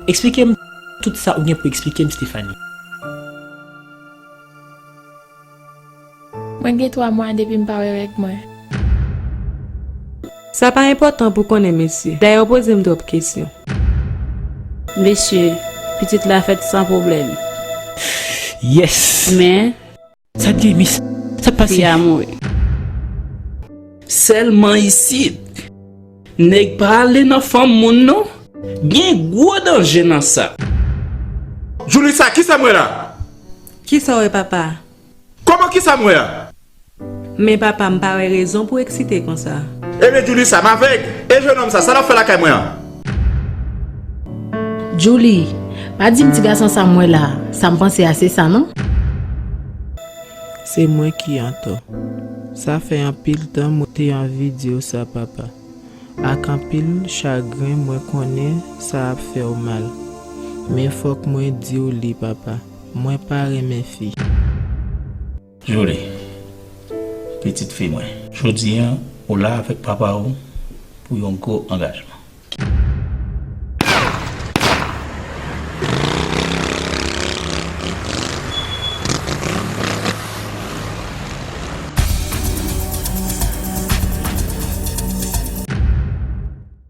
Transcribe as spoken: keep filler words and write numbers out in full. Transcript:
Eksplike m tout sa ou gen pou eksplike m, Stephanie. Mwen gen twa mwa depi m pa wè règ mwen. Sa pa enpòtan pou konnen, mesye. Dayè, w poze m twòp kesyon. Mesye, pitit la fèt san pwoblèm. Yes! Men, Sa t gen, mis? Sa t pase? Fi a mouri. Sèlman isit. Nèg pa ale nan fanm moun non. Gen gwo danje nan sa. Julissa, kisa m wè la? Kisa w wè, papa? Kòman kisa m wè a? Men papa, m pa wè rezon pou eksite konsa. Ebyen Julissa, m avèg. E jennonm sa, sa l ap fè lakay mwen an? Julie, pa di m ti gason sa m wè la, sa m panse a se sa non. Se mwen ki antò. Sa fè anpil tan mwen te anvi di w sa, papa. Ak anpil chagren, mwen konnen sa ap fè w mal. Men fòk mwen di w li, papa. Mwen pa renmen fi. Julie, pitit fi mwen, jodi a, ou la avèk papa w pou yon gwo angajman.